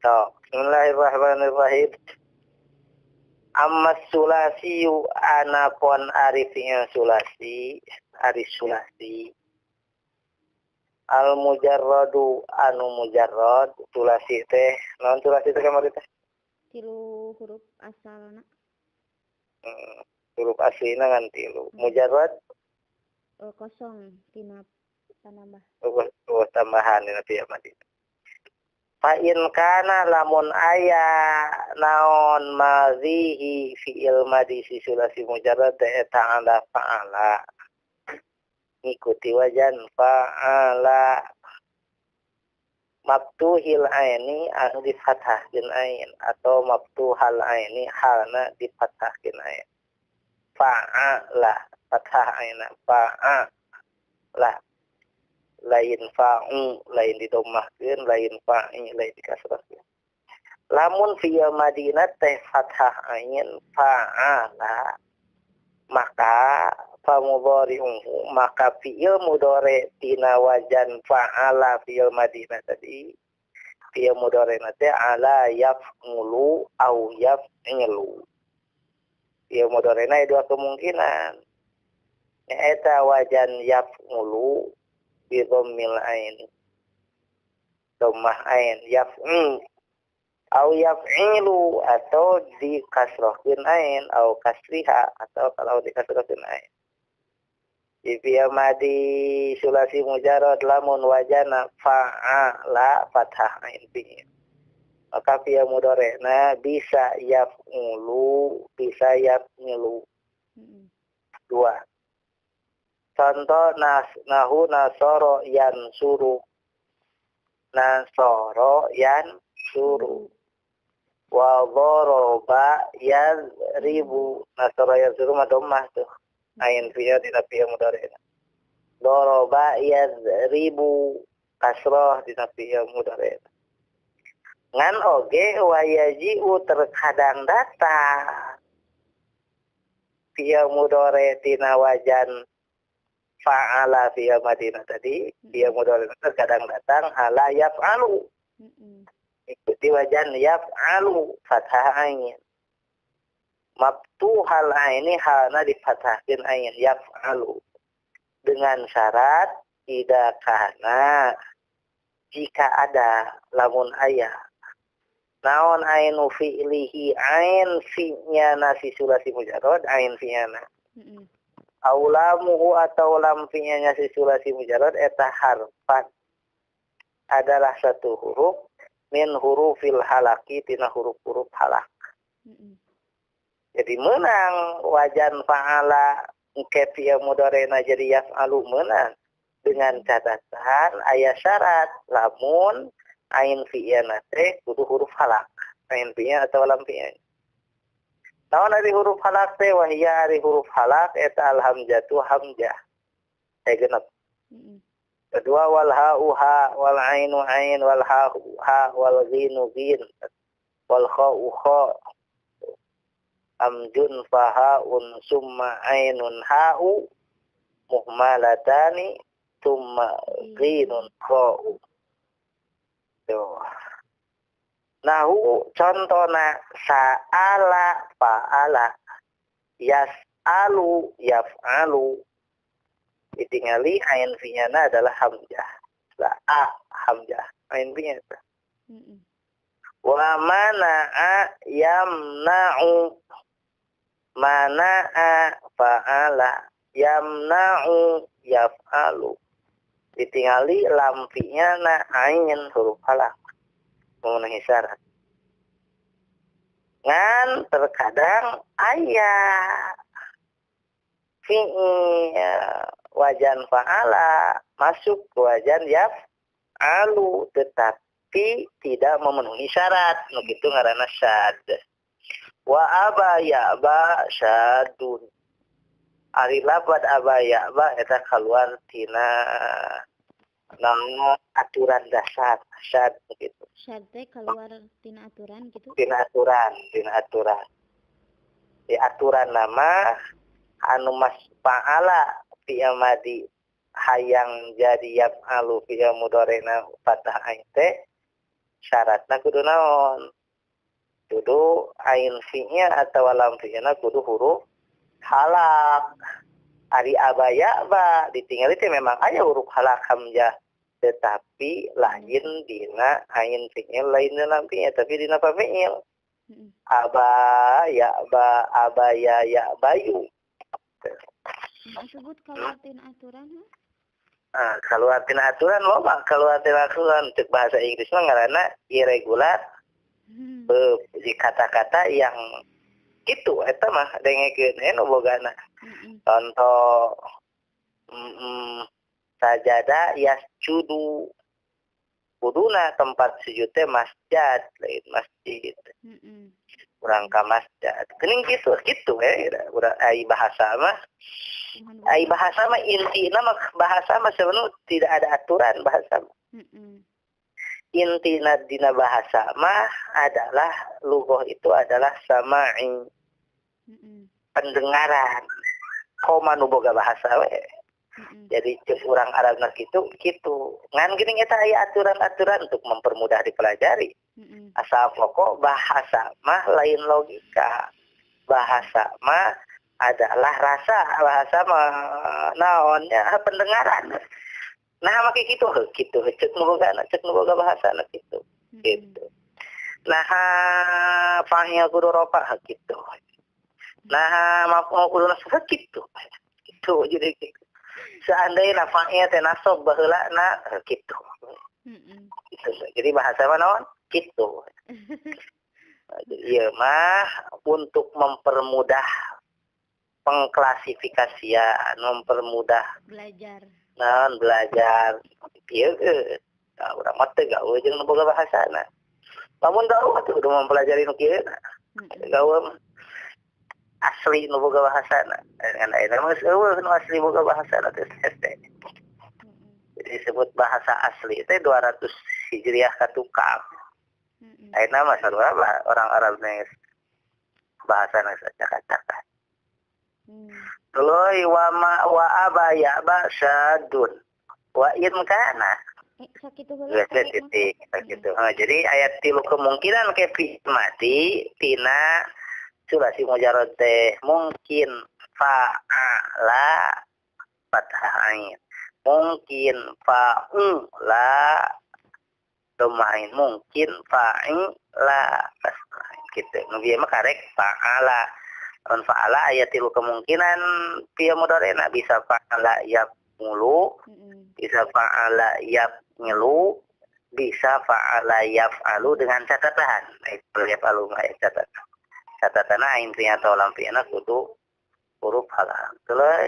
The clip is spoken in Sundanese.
Sok, bismillahirrahmanirrahim. Amma sulasiyu anapon ari fi'il sulasi, ari sulasi. Al mujarradu anu mujarrad sulasi teh, naon sulasi teh kamari teh? 3 huruf asalna. Huruf aslina ngan 3. Mujarrad kosong tina panambah. Oh, tambahan dina fi'il madi. Fa in kana lamun aya naon madhihi fi'il madi si sulasi mujarrad teh eta ala fa'ala. Ngikuti wajan fa'ala maftuhil aini anu difathahkeun ain atau maftuhal aini halna difathahkeun ain. Fa'ala fathah aina fa'ala lain fa'u lain didomahkeun lain fa'i lain dikasrahkeun. Lamun fi'il madina teh fathah ain fa'ala maka fa mudhari'uhu maka fi'il mudhari tina wajan fa'ala fi'il madina tadi fi'il mudhari teh ala yaf'ulu au yaf'ilu. Fi'il mudhari na dua kemungkinan nyaeta wajan yaf'ulu bi dhammil ain dhammah ain yaf'u au yaf'ilu atau dikasrohkeun ain au kasriha atau kalau dikasrohkeun ain. Di fi'il madi sulasi mujarrad lamun wajana fa'ala fathah ain fi'il. Maka fi'il mudhari'na bisa yaf'ulu bisa yaf'ilu. Dua. Contoh nahu nasoro yansuru. Nasoro yansuru. Wa dhoroba yadribu. Nasoro yansuru mah dhammah tuh. Ain fi'il dina fi'il mudhari'na. Doroba yadribu kasroh dina fi'il mudhari'na. Ngan oge wayaji'u terkadang datang fi'il mudhari' tina wajan fa'ala fi'il madina tadi, fi'il mudhari' terkadang datang ala yaf'alu. Ikuti wajan yaf'alu fathah ain. Maftuhal aini halna difathahkeun ain yaf'alu. Dengan syarat tidak kana jika ada lamun aya naon ainu fi'lihi ain fi'nya nasi sulasi mujarrad ain fi'nya aulamuhu atau lam fi'nya nasi sulasi mujarrad eta harfan adalah satu huruf min hurufil halaki tina huruf-huruf halak. Jadi menang wajan fa'ala engke fi'il mudhari'na jadi yaf'alu menang dengan catatan aya syarat lamun ain fi'ilna teh kudu huruf halak ain fi'il atau lam fi'il. Naon ari huruf halak teh wahia ari huruf halak eta alhamzatu hamzah teh genep. Kedua wal ha'u ha wal ainu ain wal ha'u ha wal ghinu ghin wal kha'u kha amjun fahaun summa ainun ha'u muhmalatani summa ghinun kha'u. Tuh. Nahu contohna sa'ala fa'ala yas'alu yaf'alu. Ditingali ain fi'nya adalah hamzah. La a hamzah ain fi'nya. Wa mana'a yamna'u mana'a fa'ala yamna'u yaf'alu. Ditingali lam fi'nya na ain huruf halak memenuhi syarat. Ngan terkadang aya fi'il wajan fa'ala masuk ke wajan yaf'alu tetapi tidak memenuhi syarat. Nu kitu ngaranna syad. Wa aba ya'ba syadun. Ari labad aba ya'ba eta kaluar tina naon aturan dasar syad begitu. Syad teh keluar tina aturan gitu. Tina aturan, tina aturan. Di aturan nama anu mas fa'ala fi'il madi hayang jadi yaf'alu fi'il mudhari'na fathah ain teh Syaratna kudu naon? Kudu ain fi'il atau lam fi'ilna kudu huruf halak. Ari abaya ba ditinggali teh memang aya huruf halak hamzah, tetapi lain dina ain fi'il lain dina lam fi'il, tapi dina fi'il. Aba ya ba abaya ya bayu. Sebut keluar tina aturan ha? Ah, keluar tina aturan loba, keluar tina aturan cek bahasa Inggris mah ngaranna irregular. Di kata-kata yang gitu eta mah dengekeun nu bogana. Contoh sajada yasjudu, kuduna tempat sujud teh masjid lain masjid. Urang ka masjid. Geuning kitu kitu we urang ai bahasa mah. Ai bahasa mah intina mah bahasa mah sebenarnya tidak ada aturan bahasa mah. Intina dina bahasa mah adalah lugoh itu adalah sama'i. Pendengaran. Koma nu boga bahasa we. Jadi cek urang Arabna kitu kitu. Ngan geuning eta aya aturan-aturan untuk mempermudah dipelajari. Asal pokok bahasa mah lain logika. Bahasa mah adalah rasa, bahasa mah naonnya pendengaran. Nah make kitu heuh kitu cek nu boga cek nu boga bahasana kitu. Gitu. Nah fa'il kudu rofa kitu. Nah maf'ul kudu nasab kitu. Kitu jadi kitu. Seandainya fa'il teh nasab baheula na kitu. Gitu. Jadi bahasa mah naon? Kitu. Jadi ieu mah untuk mempermudah pengklasifikasian, mempermudah belajar. Naon belajar ieu nah, urang mah teu gawe jeung nu boga bahasana. Lamun gawe teh kudu mempelajari nu kieu. Gawe mah asli nu boga bahasana. Ngan ayeuna mah geus eueuh nu asli boga bahasana teh hese. Jadi disebut bahasa asli teh 200 Hijriah ka tukang. Ayeuna mah sarua orang Arab geus bahasana geus acak-acakan. Tuluy wa ma wa abaya ba syadun wa in kana. Sakitu heula titik sakitu. Jadi ayat tilu kemungkinan ke fi mati tina sulasi mujarrad teh mungkin fa'ala fathah ain, mungkin fa'ula dhamma ain, mungkin fa'ila kasrah kitu. Nu bieu mah karek fa'ala. Lamun fa'ala aya tilu kemungkinan fi'il mudhari'na bisa fa'ala yaf'ulu, bisa fa'ala yaf'ilu, bisa fa'ala yaf'alu dengan catatan. Itu yaf'alu mah catatan. Catatan ain fi'il atau lam fi'ilna kudu huruf halal. Tuluy.